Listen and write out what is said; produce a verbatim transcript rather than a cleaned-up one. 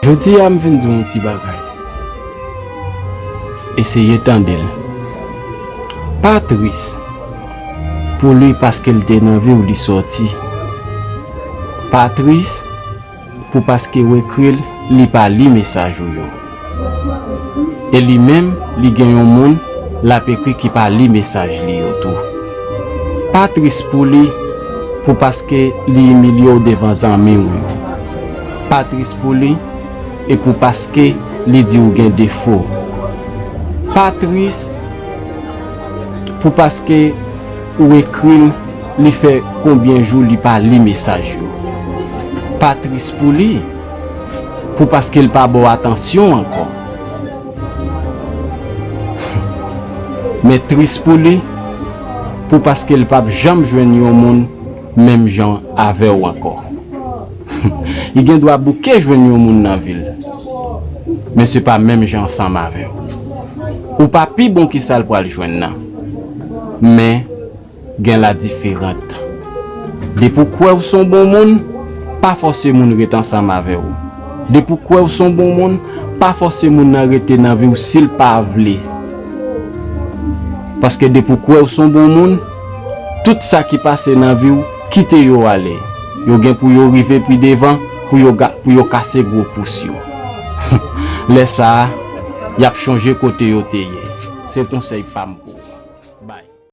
Jodi a m vin di w yon ti bagay. Eseye tande l. Pa tris pou li paske l te nan vi w, li sòti. Pa tris pou paske w ekri l, li pa li mesaj ou yo. E li menm, li gen yon moun l ap ekri ki pa li mesaj li yo tou. Pa tris pou li pou paske li imilye w devan zanmi w yo. Pa tris pou li e pou paske li di w gen defo. Pa tris pou paske ou ekri l, li fè konbyen jou li pa li mesaj yo. Pa tris pou li pou paske l pa ba w atansyon ankò. Men tris pou li pou paske l p ap janm jwenn yon moun menm jan avè w ankò. Li gen dwa bouke jwenn yon moun nan vi l, men se pa menm jan ansanm avè w. Ou pa pi bon ki sa l pral jwenn nan, men gen la diferant. Depi w kwè w se yon bon moun, pa fòse moun ret ansanm avè w. Depi w kwè w se yon bon moun, pa fòse moun nan rete nan vi w si l pa vle. Paske depi w kwè w se yon bon moun, tout sa ki pase nan vi w, kite yo ale. Yo gen pou yo rive pi devan, pou yo, ga- pou yo kase gwo pous yo. Lè sa a, y ap chonje kote yo te ye. Se konsèy pa m.